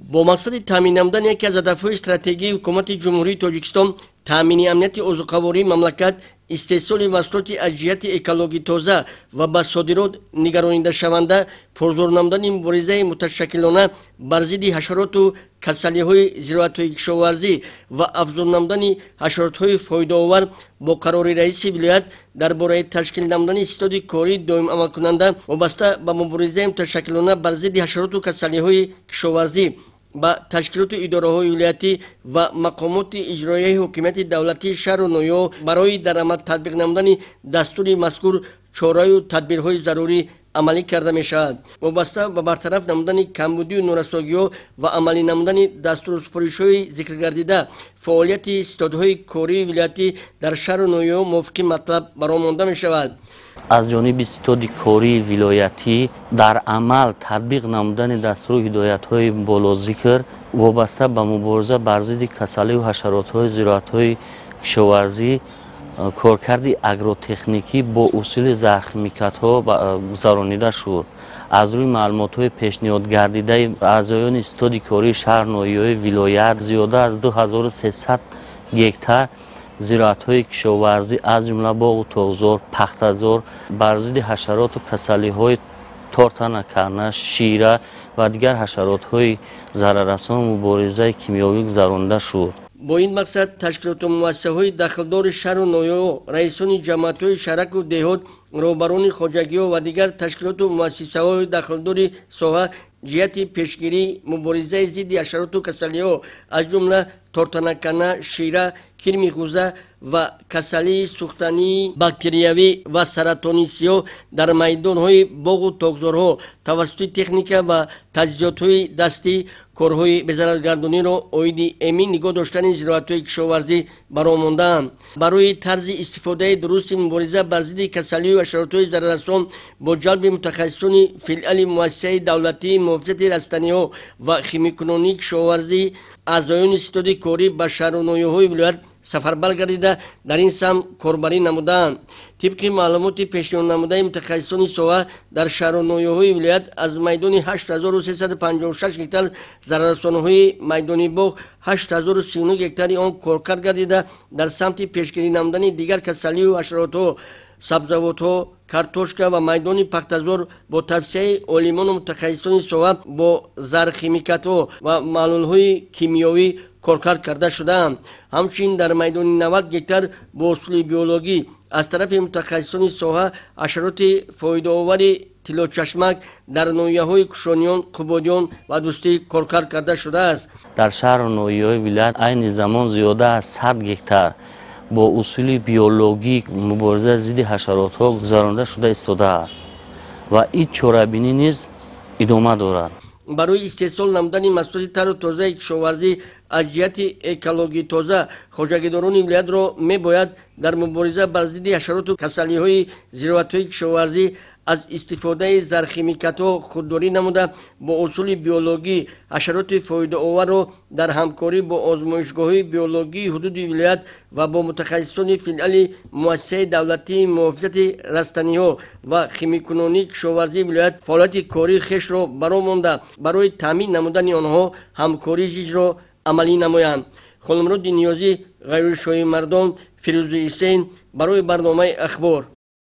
Бо мақсади таъмин намудани яке аз ҳадафҳои стратегии Ҳукумати Ҷумҳурии Тоҷикистон, таъмини амнияти озуқавории мамлакат, истеҳсоли маҳсулоти аз ҷиҳати экологӣ тоза ва ба содирот нигаронидашаванда, пурзур намудани муборизаи муташаккилона бар зидди ҳашароту касалиҳои зироатҳои кишоварзӣ ва афзун намудани ҳашаротҳои фоидаовар, бо қарори раиси вилоят дар бораи ташкил намудани ситоди кории доимамалкунанда вобаста ба муборизаи муташаккилона бар зидди ҳашароту касалиҳои кишоварзӣ ба ташкилоту идораҳои вилоятӣ ва мақомоти иҷроияи ҳокимияти давлатии шаҳру ноҳияҳо барои дар амал татбиқ намудани дастури мазкур чораю тадбирҳои зарурӣ амалӣ карда мешавад. Вобаста ба бартараф намудани камбудию норасогиҳо ва амалӣ намудани дастуру супоришҳои зикргардида, фаъолияти ситодҳои кории вилоятӣ дар шаҳру ноҳияҳо мувофиқи матлаб бароҳ монда мешавад. Аз ҷониби ситоди кории вилоятӣ дар амал татбиқ намудани дастуру ҳидоятҳои болозикр вобаста ба мубориза бар зидди касалию ҳашаротҳои зироатҳои кишоварзӣ, коркарди агротехникӣ бо усули зархимикатҳо гузаронида шуд. Аз рӯи маълумотҳои пешниҳодгардидаи аъзоёни ситоди кории шаҳр, ноҳияҳои вилоят, зиёда аз 2300 гектар зироатҳои кишоварзӣ, аз ҷумла боғу тоғзор, пахтазор, бар зидди ҳашароту касалиҳои тортанакана, шира ва дигар ҳашаротҳои зараррасон муборизаи кимиёвӣ гузаронида шуд. Бо ин мақсад ташкилоту муассисаҳои дахлдори шаҳру ноҳияҳо, раисони ҷамоатҳои шаҳраку деҳот, роҳбарони хоҷагиҳо ва дигар ташкилоту муассисаҳои дахлдори соҳа ҷиҳати пешгирии муборизаи зидди ҳашароту касалиҳо, аз ҷумла тортанакана, шира, кирми ғӯза ва касалии сӯхтании бактериявӣ ва саратони сиёҳ дар майдонҳои боғу токзорҳо тавассути техника ва таҷҳизотҳои дастӣ корҳои безараргардониро оиди эмин нигоҳ доштани зироатҳои кишоварзӣ бароҳ мондаанд. Барои тарзи истифодаи дурусти мубориза бар зидди касалию ҳашаротҳои зараррасон бо ҷалби мутахассисони филиали муассисаи давлатии муҳофизати растаниҳо ва химикунонии кишоварзӣ, аъзоёни ситоди корӣ ба шаҳру ноҳияҳои вилоят сафарбар гардида, дар ин самт корбарӣ намудаанд. Тибқи маълумоти пешниҳоднамудаи мутахассисони соҳа, дар шаҳру ноҳияҳои вилоят аз майдони 8356 гектар зараррасонҳои майдони боғ 8039 гектари он коркард гардида, дар самти пешгирӣ намудани дигар касалию ҳашаротҳо, сабзавотҳо, картошка ва майдони пахтазор бо тавсияи олимону мутахассисони соҳа бо зархимикатҳо ва маҳлулҳои кимиёвӣ коркард карда шудаанд. Ҳамчунин дар майдони 90 гектар бо усули биологӣ аз тарафи мутахассисони соҳа ҳашароти фоидаовари тиллочашмак дар ноҳияҳои Кушониён, Қубодиён ва Дӯстӣ коркард карда шудааст. Дар шаҳру ноҳияҳои вилоят айни замон зиёда аз 100 гектар бо усули биологӣ мубориза зидди ҳашаротҳо гузаронида шуда истодааст ва ин чорабинӣ низ идома дорад. Барои истеҳсол намудани маҳсулоти тару тозаи кишоварзӣ аз ҷиҳати экологии тоза, хоҷагидорони вилоятро мебояд дар мубориза бар зидди ҳашароту касалиҳои зироатҳои кишоварзӣ аз истифодаи зархимикатҳо худдорӣ намуда, бо усули биологӣ ҳашароти фоидаоварро дар ҳамкорӣ бо озмоишгоҳҳои биологии ҳудуди вилоят ва бо мутахассисони филиали муассисаи давлатии муҳофизати растаниҳо ва химикунонии кишоварзии вилоят фаъолияти кории хешро бароҳ монда, барои таъмин намудани онҳо ҳамкории зичро амалӣ намоянд. Холмуроди Ниёзӣ, Ғайрушоҳи Мардон, Фирӯзи Ҳусейн барои барномаи «Ахбор».